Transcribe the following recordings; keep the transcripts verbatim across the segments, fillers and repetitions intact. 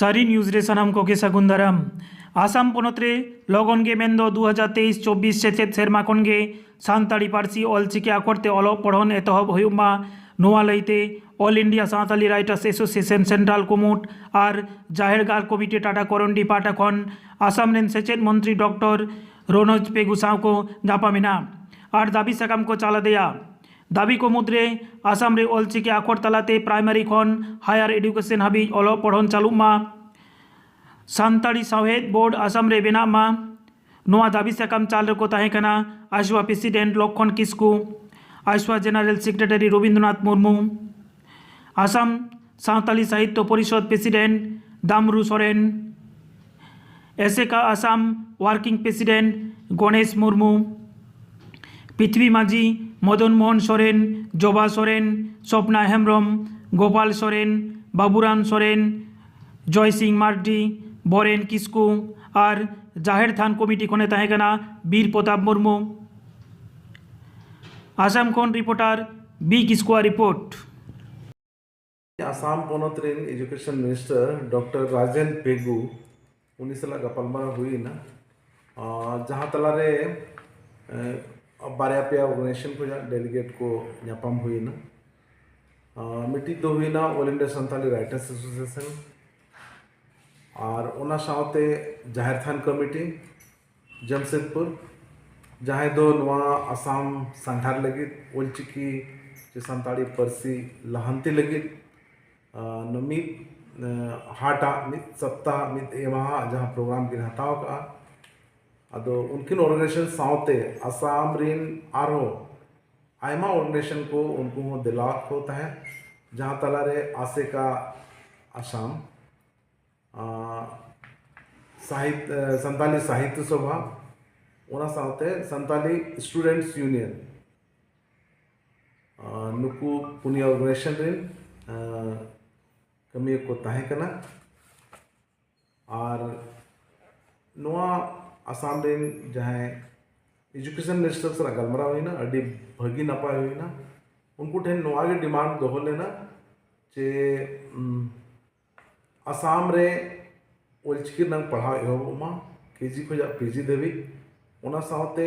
ᱥᱟᱹᱨᱤ ᱱᱤᱭᱩᱡᱽ ᱨᱮ ᱥᱟᱱᱟᱢ ᱠᱚᱜᱮ ᱥᱟᱹᱜᱩᱱ ᱫᱟᱨᱟᱢ᱾ ᱟᱥᱟᱢ ᱯᱚᱱᱚᱛ ᱨᱮ ᱞᱚᱜᱚᱱ ᱜᱮ, ᱢᱮᱱᱫᱚ ᱫᱩ ᱦᱟᱡᱟᱨ ᱛᱮᱭᱤᱥ ᱪᱚᱵᱵᱤᱥ ᱥᱮᱪᱮᱫ ᱥᱮᱨᱢᱟ ᱠᱷᱚᱱ ᱜᱮ ᱥᱟᱱᱛᱟᱲᱤ ᱯᱟᱹᱨᱥᱤ ᱚᱞᱪᱤᱠᱤ ᱟᱠᱷᱚᱨ ᱛᱮ ᱚᱞᱚᱜ ᱯᱚᱲᱦᱚᱱ ᱮᱛᱚᱦᱚᱵ ᱦᱩᱭᱩᱜ ᱢᱟ, ᱱᱚᱣᱟ ᱞᱟᱹᱭᱛᱮ All India Santali Writers Association Central ᱠᱩᱢᱩᱴ ᱟᱨ ᱡᱟᱦᱮᱨ ᱜᱟᱲ ᱠᱚᱢᱤᱴᱤ ᱴᱟᱴᱟ ᱠᱚᱨᱚᱱᱰᱤ ᱯᱟᱦᱴᱟ ᱠᱷᱚᱱ ᱟᱥᱟᱢ ᱨᱮᱱ ᱥᱮᱪᱮᱫ ᱢᱚᱱᱛᱨᱤ ᱰᱚᱠᱴᱚᱨ ᱨᱚᱱᱚᱡᱽ ᱯᱮᱜᱩ ᱥᱟᱶ ᱠᱚ ᱧᱟᱯᱟᱢ ᱮᱱᱟ ᱟᱨ ᱫᱟᱹᱵᱤ ᱥᱟᱠᱟᱢ ᱠᱚ ᱪᱟᱞ ᱟᱫᱮᱭᱟ᱾ ᱫᱟᱹᱵᱤ ᱠᱚ ᱢᱩᱫᱽᱨᱮ ᱟᱥᱟᱢ ᱨᱮ ᱚᱞᱪᱤᱠᱤ ᱟᱠᱷᱚᱨ ᱛᱟᱞᱟᱛᱮ ᱯᱨᱟᱭᱢᱟᱨᱤ ᱠᱷᱚᱱ ᱦᱟᱭᱟᱨ ᱮᱰᱩᱠᱮᱥᱚᱱ ᱦᱟᱹᱵᱤᱡ ᱚᱞᱚᱜ ᱯᱚᱲᱦᱚᱱ ᱪᱟᱹᱞᱩᱜ ᱢᱟ, ᱥᱟᱱᱛᱟᱲᱤ ᱥᱟᱶᱦᱮᱫ ᱵᱳᱨᱰ ᱟᱥᱟᱢ ᱨᱮ ᱵᱮᱱᱟᱜ ᱢᱟ᱾ ᱱᱚᱣᱟ ᱫᱟᱹᱵᱤ ᱥᱟᱠᱟᱢ ᱪᱟᱞ ᱨᱮᱠᱚ ᱛᱟᱦᱮᱸ ᱠᱟᱱᱟ ᱟᱥᱣᱟ ᱯᱨᱮᱥᱤᱰᱮᱱᱴ ᱞᱚᱠᱠᱷᱚᱱ ᱠᱤᱥᱠᱩ, ᱟᱥᱣᱟ general secretary Robindronath Murmu, Assam Santali Sahitya Parishad president Damru Soren, ᱮᱥᱮᱠᱟ ᱟᱥᱟᱢ ᱣᱟᱨᱠᱤᱝ ᱯᱨᱮᱥᱤᱰᱮᱱᱴ ᱜᱚᱱᱮᱥ ᱢᱩᱨᱢᱩ, ᱯᱨᱤᱛᱷᱵᱤ ᱢᱟᱹᱡᱷᱤ, ᱢᱚᱫᱚᱱ ᱢᱳᱦᱚᱱ ᱥᱚᱨᱮᱱ, ᱡᱚᱵᱟ ᱥᱚᱨᱮᱱ, ᱥᱚᱯᱱᱟ ᱦᱮᱢᱵᱨᱚᱢ, ᱜᱳᱯᱟᱞ ᱥᱚᱨᱮᱱ, ᱵᱟᱵᱩᱨᱟᱢ ᱥᱚᱨᱮᱱ, ᱡᱚᱭ ᱥᱤᱝ ᱢᱟᱨᱰᱤ, ᱵᱚᱨᱮᱱ ᱠᱤᱥᱠᱩ ᱟᱨ ᱡᱟᱦᱮᱨ ᱛᱷᱟᱱ ᱠᱚᱢᱤᱴᱤ ᱠᱷᱚᱱᱮ ᱛᱟᱦᱮᱸ ᱠᱟᱱᱟ ᱵᱤᱨ ᱯᱨᱚᱛᱟᱯ ᱢᱩᱨᱢᱩ᱾ ᱟᱥᱟᱢ ᱠᱷᱚᱱ ᱨᱤᱯᱳᱨᱴᱟᱨ ᱵᱤ ᱠᱤᱥᱠᱩᱣᱟᱜ ᱨᱤᱯᱳᱨᱴ᱾ ᱟᱥᱟᱢ ᱯᱚᱱᱚᱛ ᱨᱮᱱ ᱮᱡᱩᱠᱮᱥᱚᱱ ᱢᱤᱱᱤᱥᱴᱟᱨ ᱰᱚᱠᱴᱚᱨ ᱨᱟᱡᱮᱱ ᱯᱮᱜᱩ, ᱩᱱᱤ ᱥᱟᱞᱟᱜ ᱜᱟᱯᱟᱞᱢᱟᱨᱟᱣ ᱦᱩᱭ ᱮᱱᱟ, ᱟᱨ ᱡᱟᱦᱟᱸ ᱛᱟᱞᱟᱨᱮ, ᱮ, ᱵᱟᱨᱭᱟ ᱯᱮᱭᱟ ᱚᱨᱜᱟᱱᱟᱭᱡᱮᱥᱚᱱ ᱠᱷᱚᱱᱟᱜ ᱰᱮᱞᱤᱜᱮᱴ ᱠᱚ ᱧᱟᱯᱟᱢ ᱦᱩᱭ ᱮᱱᱟ᱾ ᱟᱨ ᱢᱤᱫᱴᱤᱡ ᱫᱚ ᱦᱩᱭᱱᱟ All India Santali Writers Association, ᱟᱨ ᱚᱱᱟ ᱥᱟᱶᱛᱮ ᱡᱟᱦᱮᱨ ᱛᱷᱟᱱ ᱠᱚᱢᱤᱴᱤ ᱡᱟᱢᱥᱮᱫᱽᱯᱩᱨ, ᱡᱟᱦᱟᱸᱭ ᱫᱚ ᱱᱚᱣᱟ ᱟᱥᱟᱢ ᱥᱟᱸᱜᱷᱟᱨ ᱞᱟᱹᱜᱤᱫ, ᱚᱞᱪᱤᱠᱤ ᱥᱮ ᱥᱟᱱᱛᱟᱲᱤ ᱯᱟᱹᱨᱥᱤ ᱞᱟᱦᱟᱱᱛᱤ ᱞᱟᱹᱜᱤᱫ, ᱟᱸ, ᱢᱤᱫ, ᱟᱸ, ᱦᱟᱴᱟᱜ, ᱢᱤᱫ ᱥᱚᱯᱛᱟᱦ, ᱢᱤᱫ ᱮᱢᱟᱦᱟ ᱡᱟᱦᱟᱸ ᱯᱨᱳᱜᱨᱟᱢ ᱠᱤᱱ ᱦᱟᱛᱟᱣ ᱠᱟᱜᱼᱟ᱾ ᱟᱫᱚ ᱩᱱᱠᱤᱱ ᱚᱨᱜᱟᱱᱟᱭᱡᱮᱥᱚᱱ ᱥᱟᱶᱛᱮ ᱟᱥᱟᱢ ᱨᱤᱱ ᱟᱨᱦᱚᱸ ᱟᱭᱢᱟ ᱚᱨᱜᱟᱱᱟᱭᱡᱮᱥᱚᱱ ᱠᱚ ᱩᱱᱠᱩ ᱦᱚᱸ ᱫᱮᱞᱟᱣᱟᱫ ᱠᱚ ᱛᱟᱦᱮᱸᱫ, ᱡᱟᱦᱟᱸ ᱛᱟᱞᱟᱨᱮ ᱟᱥᱮᱠᱟ ᱟᱥᱟᱢ, ᱟᱸ, ᱥᱟᱦᱤᱛ-, ᱮ, ᱥᱟᱱᱛᱟᱞᱤ ᱥᱟᱦᱤᱛᱭᱚ ᱥᱚᱵᱷᱟ, ᱚᱱᱟ ᱥᱟᱶᱛᱮ ᱥᱟᱱᱛᱟᱞᱤ ᱥᱴᱩᱰᱮᱱᱴᱥ ᱭᱩᱱᱤᱭᱚᱱ, ᱟᱸ, ᱱᱩᱠᱩ ᱯᱩᱱᱭᱟᱹ ᱚᱨᱜᱟᱱᱟᱭᱡᱮᱥᱚᱱ ᱨᱮᱱ, ᱟᱸ, ᱠᱟᱹᱢᱤᱭᱟᱹ ᱠᱚ ᱛᱟᱦᱮᱸ ᱠᱟᱱᱟ᱾ ᱟᱨ ᱱᱚᱣᱟ ᱟᱥᱟᱢ ᱨᱮᱱ ᱡᱟᱦᱟᱸᱭ ᱮᱡᱩᱠᱮᱥᱚᱱ ᱢᱤᱱᱤᱥᱴᱟᱨ ᱥᱟᱞᱟᱜ ᱜᱟᱞᱢᱟᱨᱟᱣ ᱦᱩᱭᱱᱟ, ᱟᱹᱰᱤ ᱵᱷᱟᱹᱜᱤ ᱱᱟᱯᱟᱭ ᱦᱩᱭᱱᱟ᱾ ᱩᱱᱠᱩ ᱴᱷᱮᱱ ᱱᱚᱣᱟ ᱜᱮ ᱰᱤᱢᱟᱱᱰ ᱫᱚᱦᱚ ᱞᱮᱱᱟ ᱡᱮ, ᱩᱢ, ᱟᱥᱟᱢ ᱨᱮ ᱚᱞᱪᱤᱠᱤ ᱨᱮᱱᱟᱜ ᱯᱟᱲᱦᱟᱣ ᱮᱦᱚᱵᱚᱜ ᱢᱟ, ᱠᱮᱡᱤ ᱠᱷᱚᱱᱟᱜ ᱯᱤᱡᱤ ᱫᱷᱟᱹᱵᱤᱡ, ᱚᱱᱟ ᱥᱟᱶᱛᱮ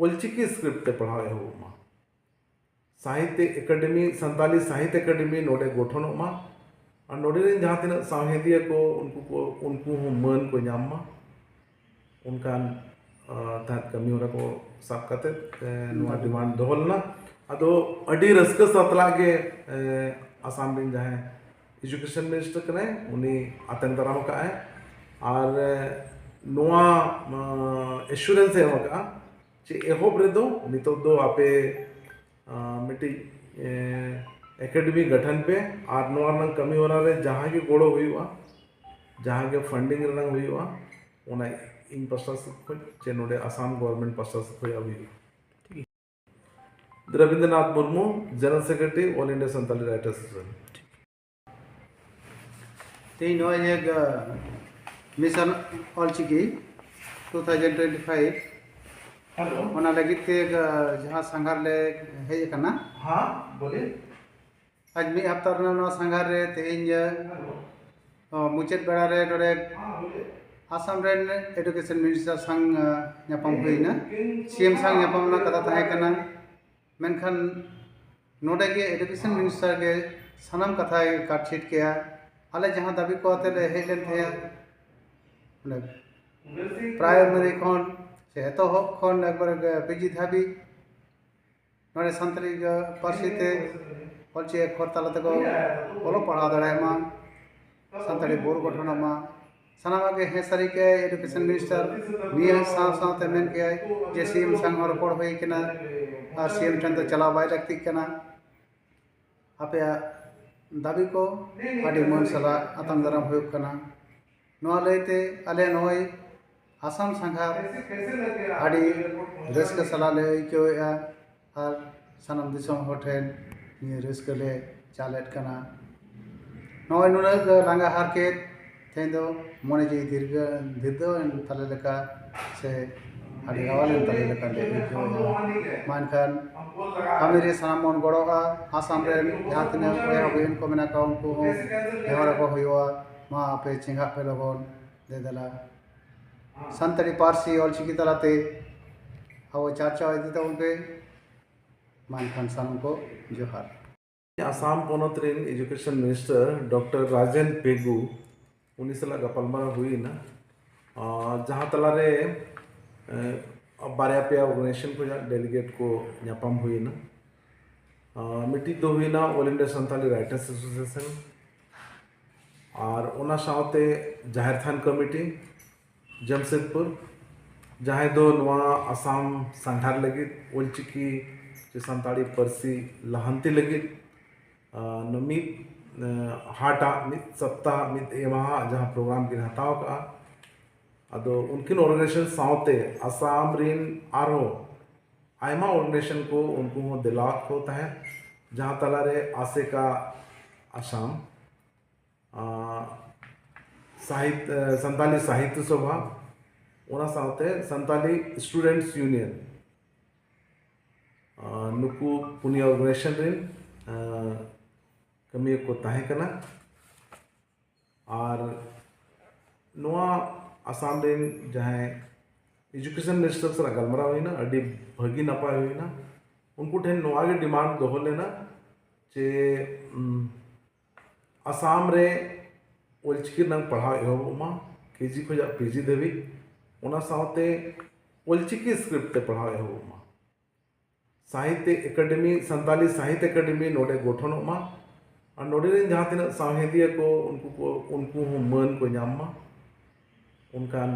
ᱚᱞᱪᱤᱠᱤ ᱥᱠᱨᱤᱯᱴ ᱛᱮ ᱯᱟᱲᱦᱟᱣ ᱮᱦᱚᱵᱚᱜ ᱢᱟ᱾ ᱥᱟᱦᱤᱛᱭᱚ ᱮᱠᱟᱰᱮᱢᱤ, ᱥᱟᱱᱛᱟᱞᱤ ᱥᱟᱦᱤᱛᱭᱚ ᱮᱠᱟᱰᱮᱢᱤ ᱱᱚᱰᱮ ᱜᱚᱴᱷᱚᱱᱚᱜ ᱢᱟ ᱟᱨ ᱱᱚᱰᱮ ᱨᱮᱱ ᱡᱟᱦᱟᱸ ᱛᱤᱱᱟᱹᱜ ᱥᱟᱶᱦᱮᱫᱤᱭᱟᱹ ᱠᱚ, ᱩᱱᱠᱩ ᱠᱚ, ᱩᱱᱠᱩ ᱦᱚᱸ ᱢᱟᱹᱱ ᱠᱚ ᱧᱟᱢ ᱢᱟ᱾ ᱚᱱᱠᱟᱱ, ᱟᱸ, ᱛᱟᱦᱮᱸᱫ ᱠᱟᱹᱢᱤ ᱦᱚᱨᱟ ᱠᱚ ᱥᱟᱵ ᱠᱟᱛᱮ, ᱮ, ᱱᱚᱣᱟ ᱦᱩᱸ᱾ ᱰᱤᱢᱟᱱᱰ ᱫᱚᱦᱚ ᱞᱮᱱᱟ᱾ ᱟᱫᱚ ᱟᱹᱰᱤ ᱨᱟᱹᱥᱠᱟᱹ ᱥᱟᱛᱞᱟᱜ ᱜᱮ, ᱮ, ᱟᱥᱟᱢ ᱨᱮᱱ ᱡᱟᱦᱟᱸᱭ ᱮᱡᱩᱠᱮᱥᱚᱱ ᱢᱤᱱᱤᱥᱴᱟᱨ ᱠᱟᱱᱟᱭ, ᱩᱱᱤ ᱟᱛᱟᱝ ᱫᱟᱨᱟᱢ ᱟᱠᱟᱫᱼᱟᱭ ᱟᱨ, ᱮ, ᱱᱚᱣᱟ, ᱟᱸ, ᱮᱥᱩᱨᱮᱱᱥ ᱮ ᱮᱢ ᱟᱠᱟᱫᱼᱟ ᱡᱮ ᱮᱦᱚᱵ ᱨᱮᱫᱚ ᱱᱤᱛᱚᱜ ᱫᱚ ᱟᱯᱮ, ᱟᱸ, ᱢᱤᱫᱴᱤᱡ, ᱮ, ᱮᱠᱟᱰᱮᱢᱤ ᱜᱚᱴᱷᱚᱱ ᱯᱮ ᱟᱨ ᱱᱚᱣᱟ ᱨᱮᱱᱟᱜ ᱠᱟᱹᱢᱤ ᱦᱚᱨᱟ ᱨᱮ ᱡᱟᱦᱟᱸ ᱜᱮ ᱜᱚᱲᱚ ᱦᱩᱭᱩᱜᱼᱟ, ᱡᱟᱦᱟᱸ ᱜᱮ ᱯᱷᱟᱱᱰᱤᱝ ᱨᱮᱱᱟᱜ ᱦᱩᱭᱩᱜᱼᱟ, ᱚᱱᱟ ᱤᱧ ᱯᱟᱥᱴᱟ ᱥᱮᱫ ᱠᱷᱚᱱ ᱪᱮ ᱱᱚᱰᱮ ᱟᱥᱟᱢ ᱜᱚᱵᱷᱚᱨᱱᱢᱮᱱᱴ ᱯᱟᱥᱴᱟ ᱥᱮᱫ ᱠᱷᱚᱱ ᱟᱹᱜᱩ ᱦᱩᱭᱩᱜᱼᱟ᱾ Robindronath Murmu, general secretary, all India Santali writers association. ᱛᱮᱦᱮᱧ ᱱᱚᱜᱼᱚᱭ ᱡᱮ, ᱜᱟ-, mission Ol Chiki two thousand twenty five, hello. ᱚᱱᱟ ᱞᱟᱹᱜᱤᱫ ᱛᱮ, ᱜᱟ-, ᱡᱟᱦᱟᱸ ᱥᱟᱸᱜᱷᱟᱨ ᱞᱮ ᱦᱮᱡ ᱟᱠᱟᱱᱟ᱾ ᱦᱮᱸ, ᱵᱳᱞᱤᱭᱮ᱾ ᱟᱡ ᱢᱤᱫ ᱦᱟᱯᱛᱟ ᱨᱮᱱᱟᱜ ᱱᱚᱣᱟ ᱥᱟᱸᱜᱷᱟᱨ ᱨᱮ ᱛᱮᱦᱮᱧ, ᱦᱮᱞᱳ᱾ ᱚ, ᱢᱩᱪᱟᱹᱫ ᱵᱮᱲᱟ ᱨᱮ ᱱᱚᱰᱮ ᱦᱮᱸ, ᱵᱳᱞᱤᱭᱮ᱾ ᱟᱥᱟᱢ ᱨᱮᱱ ᱮᱰᱩᱠᱮᱥᱚᱱ ᱢᱤᱱᱤᱥᱴᱟᱨ ᱥᱟᱝ, ᱟ, ᱧᱟᱯᱟᱢ ᱦᱩᱭᱱᱟ᱾ ᱥᱤ ᱮᱢ ᱥᱟᱝ ᱧᱟᱯᱟᱢ ᱨᱮᱱᱟᱜ ᱠᱟᱛᱷᱟ ᱛᱟᱦᱮᱸ ᱠᱟᱱᱟ, ᱢᱮᱱᱠᱷᱟᱱ ᱱᱚᱰᱮ ᱜᱮ ᱮᱰᱩᱠᱮᱥᱚᱱ ᱢᱤᱱᱤᱥᱴᱟᱨ ᱜᱮ ᱥᱟᱱᱟᱢ ᱠᱟᱛᱷᱟᱭ ᱠᱟᱴ ᱪᱷᱤᱴ ᱠᱮᱜᱼᱟ᱾ ᱟᱞᱮ ᱡᱟᱦᱟᱸ ᱫᱟᱹᱵᱤ ᱠᱚ ᱟᱛᱮ ᱞᱮ ᱦᱮᱡ ᱞᱮᱱ ᱛᱟᱦᱮᱸᱫ, ᱚᱸᱰᱮ ᱯᱨᱟᱭᱢᱟᱨᱤ ᱠᱷᱚᱱ ᱥᱮ ᱮᱛᱚᱦᱚᱵ ᱠᱷᱚᱱ ᱮᱠᱵᱟᱨᱮ ᱯᱤᱡᱤ ᱫᱷᱟᱹᱵᱤᱡ ᱱᱚᱰᱮ ᱥᱟᱱᱛᱟᱲᱤ ᱯᱟᱹᱨᱥᱤ ᱛᱮ ᱚᱞᱪᱤᱠᱤ ᱟᱠᱷᱚᱨ ᱛᱟᱞᱟ ᱛᱮᱠᱚ ᱚᱞᱚᱜ ᱯᱟᱲᱦᱟᱣ ᱫᱟᱲᱮᱭᱟᱜ ᱢᱟ, ᱥᱟᱱᱛᱟᱲᱤ ᱵᱳᱨᱰ ᱜᱚᱴᱷᱚᱱᱚᱜ ᱢᱟ᱾ ᱥᱟᱱᱟᱢᱟᱜ ᱜᱮ ᱦᱮᱸ ᱥᱟᱹᱨᱤ ᱠᱮᱜᱼᱟᱭ ᱮᱰᱩᱠᱮᱥᱚᱱ ᱢᱤᱱᱤᱥᱴᱟᱨ᱾ ᱱᱤᱭᱟᱹ ᱥᱟᱶ ᱥᱟᱶᱛᱮ ᱢᱮᱱ ᱠᱮᱜᱼᱟᱭ ᱡᱮ ᱥᱤ ᱮᱢ ᱥᱟᱶ ᱦᱚᱸ ᱨᱚᱯᱚᱲ ᱦᱩᱭ ᱠᱟᱱᱟ ᱟᱨ ᱥᱤ ᱮᱢ ᱴᱷᱮᱱ ᱫᱚ ᱪᱟᱞᱟᱣ ᱵᱟᱭ ᱞᱟᱹᱠᱛᱤᱜ ᱠᱟᱱᱟ᱾ ᱟᱯᱮᱭᱟᱜ ᱫᱟᱹᱵᱤ ᱠᱚ ᱟᱹᱰᱤ ᱢᱟᱹᱱ ᱥᱟᱞᱟᱜ ᱟᱛᱟᱝ ᱫᱟᱨᱟᱢ ᱦᱩᱭᱩᱜ ᱠᱟᱱᱟ᱾ ᱱᱚᱣᱟ ᱞᱟᱹᱭᱛᱮ ᱟᱞᱮ ᱱᱚᱜᱼᱚᱭ ᱟᱥᱟᱢ ᱥᱟᱸᱜᱷᱟᱨ ᱟᱹᱰᱤ ᱨᱟᱹᱥᱠᱟᱹ ᱥᱟᱞᱟᱜ ᱞᱮ ᱟᱹᱭᱠᱟᱹᱣᱮᱫᱼᱟ ᱟᱨ ᱥᱟᱱᱟᱢ ᱫᱤᱥᱚᱢ ᱦᱚᱲ ᱴᱷᱮᱱ ᱱᱤᱭᱟᱹ ᱨᱟᱹᱥᱠᱟᱹ ᱞᱮ ᱪᱟᱞᱮᱫ ᱠᱟᱱᱟ᱾ ᱱᱚᱜᱼᱚᱭ ᱱᱩᱱᱟᱹᱜ ᱞᱟᱸᱜᱟ ᱦᱟᱨᱠᱮᱛ, ᱛᱮᱦᱮᱧ ᱫᱚ ᱢᱚᱱᱮ ᱡᱤᱣᱤ ᱫᱤᱨᱜᱟᱹ ᱫᱷᱤᱨᱫᱟᱹᱣᱮᱱ ᱛᱟᱞᱮ ᱞᱮᱠᱟ ᱥᱮ ᱟᱹᱰᱤ ᱨᱟᱣᱟᱞᱮᱱ ᱛᱟᱞᱮ ᱞᱮᱠᱟ ᱞᱮ ᱟᱹᱭᱠᱟᱹᱣᱮᱫᱼᱟ᱾ ᱢᱟ ᱮᱱᱠᱷᱟᱱ ᱠᱟᱹᱢᱤ ᱨᱮ ᱥᱟᱱᱟᱢ ᱵᱚᱱ ᱜᱚᱲᱚᱜᱼᱟ᱾ ᱟᱥᱟᱢ ᱨᱮᱱ ᱡᱟᱦᱟᱸ ᱛᱤᱱᱟᱹᱜ ᱵᱚᱭᱦᱟ ᱵᱩᱦᱤᱱ ᱠᱚ ᱢᱮᱱᱟᱜ ᱠᱚᱣᱟ, ᱩᱱᱠᱩ ᱦᱚᱸ ᱱᱮᱦᱚᱨ ᱟᱠᱚ ᱦᱩᱭᱩᱜᱼᱟ, ᱢᱟ ᱟᱯᱮ ᱪᱮᱸᱜᱷᱟᱜ ᱯᱮ ᱞᱚᱜᱚᱱ᱾ ᱫᱮ ᱫᱮᱞᱟ, ᱥᱟᱱᱛᱟᱲᱤ ᱯᱟᱹᱨᱥᱤ ᱚᱞᱪᱤᱠᱤ ᱛᱟᱞᱟᱛᱮ ᱟᱵᱚ ᱪᱟᱨᱪᱟᱣ ᱤᱫᱤ ᱛᱟᱵᱚᱱ ᱯᱮ᱾ ᱢᱟ ᱮᱱᱠᱷᱟᱱ ᱥᱟᱱᱟᱢ ᱠᱚ ᱡᱚᱦᱟᱨ᱾ ᱟᱥᱟᱢ ᱯᱚᱱᱚᱛ ᱨᱮᱱ ᱮᱡᱩᱠᱮᱥᱚᱱ ᱢᱤᱱᱤᱥᱴᱟᱨ ᱰᱚᱠᱴᱚᱨ ᱨᱟᱡᱮᱱ ᱯᱮᱜᱩ, ᱩᱱᱤ ᱥᱟᱞᱟᱜ ᱜᱟᱯᱟᱞᱢᱟᱨᱟᱣ ᱦᱩᱭᱮᱱᱟ, ᱟᱨ ᱡᱟᱦᱟᱸ ᱛᱟᱞᱟᱨᱮ, ᱮ, ᱵᱟᱨᱭᱟ ᱯᱮᱭᱟ ᱚᱨᱜᱟᱱᱟᱭᱡᱮᱥᱚᱱ ᱠᱷᱚᱱᱟᱜ ᱰᱮᱞᱤᱜᱮᱴ ᱠᱚ ᱧᱟᱯᱟᱢ ᱦᱩᱭᱮᱱᱟ᱾ ᱟᱨ ᱢᱤᱫᱴᱤᱡ ᱫᱚ ᱦᱩᱭᱮᱱᱟ all India Santali writers association, ᱟᱨ ᱚᱱᱟ ᱥᱟᱶᱛᱮ ᱡᱟᱦᱮᱨ ᱛᱷᱟᱱ ᱠᱚᱢᱤᱴᱤ ᱡᱟᱢᱥᱮᱫᱽᱯᱩᱨ, ᱡᱟᱦᱟᱸᱭ ᱫᱚ ᱱᱚᱣᱟ ᱟᱥᱟᱢ ᱥᱟᱸᱜᱷᱟᱨ ᱞᱟᱹᱜᱤᱫ, ᱚᱞᱪᱤᱠᱤ ᱥᱮ ᱥᱟᱱᱛᱟᱲᱤ ᱯᱟᱹᱨᱥᱤ ᱞᱟᱦᱟᱱᱛᱤ ᱞᱟᱹᱜᱤᱫ, ᱟᱨ, ᱢᱤᱫ, ᱟᱨ, ᱦᱟᱴᱟᱜ, ᱢᱤᱫ ᱥᱚᱯᱛᱟᱦ, ᱢᱤᱫ ᱮᱢᱟᱦᱟ ᱡᱟᱦᱟᱸ ᱯᱨᱳᱜᱨᱟᱢ ᱠᱤᱱ ᱦᱟᱛᱟᱣ ᱠᱟᱜᱼᱟ᱾ ᱟᱫᱚ ᱩᱱᱠᱤᱱ ᱚᱨᱜᱟᱱᱟᱭᱡᱮᱥᱚᱱ ᱥᱟᱶᱛᱮ ᱟᱥᱟᱢ ᱨᱤᱱ ᱟᱨᱦᱚᱸ ᱟᱭᱢᱟ ᱚᱨᱜᱟᱱᱟᱭᱡᱮᱥᱚᱱ ᱠᱚ, ᱩᱱᱠᱩ ᱦᱚᱸ ᱫᱮᱞᱟᱣᱟᱫ ᱠᱚ ᱛᱟᱦᱮᱸᱫ, ᱡᱟᱦᱟᱸ ᱛᱟᱞᱟᱨᱮ ᱟᱥᱮᱠᱟ ᱟᱥᱟᱢ, ᱟᱨ, ᱥᱟᱦᱤᱛ-, ᱟᱨ, ᱥᱟᱱᱛᱟᱞᱤ ᱥᱟᱦᱤᱛᱛᱚ ᱥᱚᱵᱷᱟ, ᱚᱱᱟ ᱥᱟᱶᱛᱮ ᱥᱟᱱᱛᱟᱞᱤ ᱥᱴᱩᱰᱮᱱᱴᱥ ᱤᱭᱩᱱᱤᱭᱚᱱ, ᱟᱨ, ᱱᱩᱠᱩ ᱯᱩᱱᱭᱟᱹ ᱚᱨᱜᱟᱱᱟᱭᱡᱮᱥᱚᱱ ᱨᱮᱱ, ᱟᱨ, ᱠᱟᱹᱢᱤᱭᱟᱹ ᱠᱚ ᱛᱟᱦᱮᱸ ᱠᱟᱱᱟ᱾ ᱟᱨ ᱱᱚᱣᱟ ᱟᱥᱟᱢ ᱨᱮᱱ ᱡᱟᱦᱟᱸᱭ ᱮᱡᱩᱠᱮᱥᱚᱱ ᱢᱤᱱᱤᱥᱴᱟᱨ ᱥᱟᱞᱟᱜ ᱜᱟᱞᱢᱟᱨᱟᱣ ᱦᱩᱭᱱᱟ, ᱟᱹᱰᱤ ᱵᱷᱟᱹᱜᱤ ᱱᱟᱯᱟᱭ ᱦᱩᱭᱱᱟ᱾ ᱩᱱᱠᱩ ᱴᱷᱮᱱ ᱱᱚᱣᱟ ᱜᱮ ᱰᱤᱢᱟᱱᱰ ᱫᱚᱦᱚ ᱞᱮᱱᱟ ᱡᱮ, ᱩᱢ, ᱟᱥᱟᱢ ᱨᱮ ᱚᱞᱪᱤᱠᱤ ᱨᱮᱱᱟᱜ ᱯᱟᱲᱦᱟᱣ ᱮᱦᱚᱵᱚᱜ ᱢᱟ, ᱠᱮᱡᱤ ᱠᱷᱚᱱᱟᱜ ᱯᱤᱡᱤ ᱫᱷᱟᱹᱵᱤᱡ᱾ ᱚᱱᱟ ᱥᱟᱶᱛᱮ ᱚᱞᱪᱤᱠᱤ ᱥᱠᱨᱤᱯᱴ ᱛᱮ ᱯᱟᱲᱦᱟᱣ ᱮᱦᱚᱵᱚᱜ ᱢᱟ᱾ ᱥᱟᱦᱤᱛᱭᱚ ᱮᱠᱟᱰᱮᱢᱤ, ᱥᱟᱱᱛᱟᱞᱤ ᱥᱟᱦᱤᱛᱭᱚ ᱮᱠᱟᱰᱮᱢᱤ ᱱᱚᱰᱮ ᱜᱚᱴᱷᱚᱱᱚᱜ ᱢᱟ᱾ ᱟᱨ ᱱᱚᱰᱮ ᱨᱮᱱ ᱡᱟᱦᱟᱸ ᱛᱤᱱᱟᱹᱜ ᱥᱟᱶᱦᱮᱫᱤᱭᱟᱹ ᱠᱚ, ᱩᱱᱠᱩ ᱠᱚ, ᱩᱱᱠᱩ ᱦᱚᱸ ᱢᱟᱹᱱ ᱠᱚ ᱧᱟᱢ ᱢᱟ᱾ ᱚᱱᱠᱟᱱ,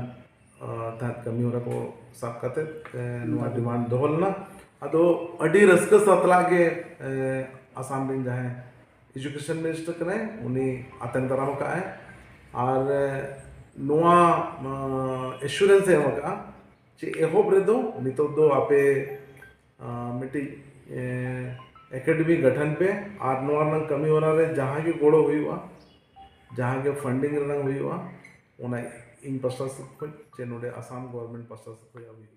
ᱟᱸ, ᱛᱟᱦᱮᱸᱫ ᱠᱟᱹᱢᱤ ᱦᱚᱨᱟ ᱠᱚ ᱥᱟᱵ ᱠᱟᱛᱮ, ᱮ, ᱱᱚᱣᱟ ᱦᱩᱸ᱾ ᱰᱤᱢᱟᱱᱰ ᱫᱚᱦᱚ ᱞᱮᱱᱟ᱾ ᱟᱫᱚ ᱟᱹᱰᱤ ᱨᱟᱹᱥᱠᱟᱹ ᱥᱟᱛᱞᱟᱜ ᱜᱮ, ᱮ, ᱟᱥᱟᱢ ᱨᱮᱱ ᱡᱟᱦᱟᱸᱭ ᱮᱡᱩᱠᱮᱥᱚᱱ ᱢᱤᱱᱤᱥᱴᱟᱨ ᱠᱟᱱᱟᱭ, ᱩᱱᱤ ᱟᱛᱮᱱ ᱫᱟᱨᱟᱢ ᱟᱠᱟᱫ ᱟᱭ᱾ ᱟᱨ, ᱮ, ᱱᱚᱣᱟ, ᱟᱸ, ᱮᱥᱩᱨᱮᱱᱥ ᱮ ᱮᱢ ᱟᱠᱟᱫᱼᱟ ᱡᱮ ᱮᱦᱚᱵ ᱨᱮᱫᱚ ᱱᱤᱛᱚᱜ ᱫᱚ ᱟᱯᱮ, ᱟᱸ, ᱢᱤᱫᱴᱤᱡ, ᱮ, ᱮᱠᱟᱰᱮᱢᱤ ᱜᱚᱴᱷᱚᱱ ᱯᱮ ᱟᱨ ᱱᱚᱣᱟ ᱨᱮᱱᱟᱜ ᱠᱟᱹᱢᱤ ᱦᱚᱨᱟ ᱨᱮ ᱡᱟᱦᱟᱸ ᱜᱮ ᱜᱚᱲᱚ ᱦᱩᱭᱩᱜᱼᱟ, ᱡᱟᱦᱟᱸ ᱜᱮ ᱯᱷᱟᱱᱰᱤᱝ ᱨᱮᱱᱟᱜ ᱦᱩᱭᱩᱜᱼᱟ, ᱚᱱᱟ ᱤᱧ ᱯᱟᱥᱴᱟ ᱥᱮᱫ ᱠᱷᱚᱱ ᱪᱮ ᱱᱚᱰᱮ ᱟᱥᱟᱢ ᱜᱚᱵᱷᱚᱨᱱᱢᱮᱱᱴ ᱯᱟᱥᱴᱟ ᱥᱮᱫ ᱠᱷᱚᱱ ᱦᱩᱭᱩᱜᱼᱟ᱾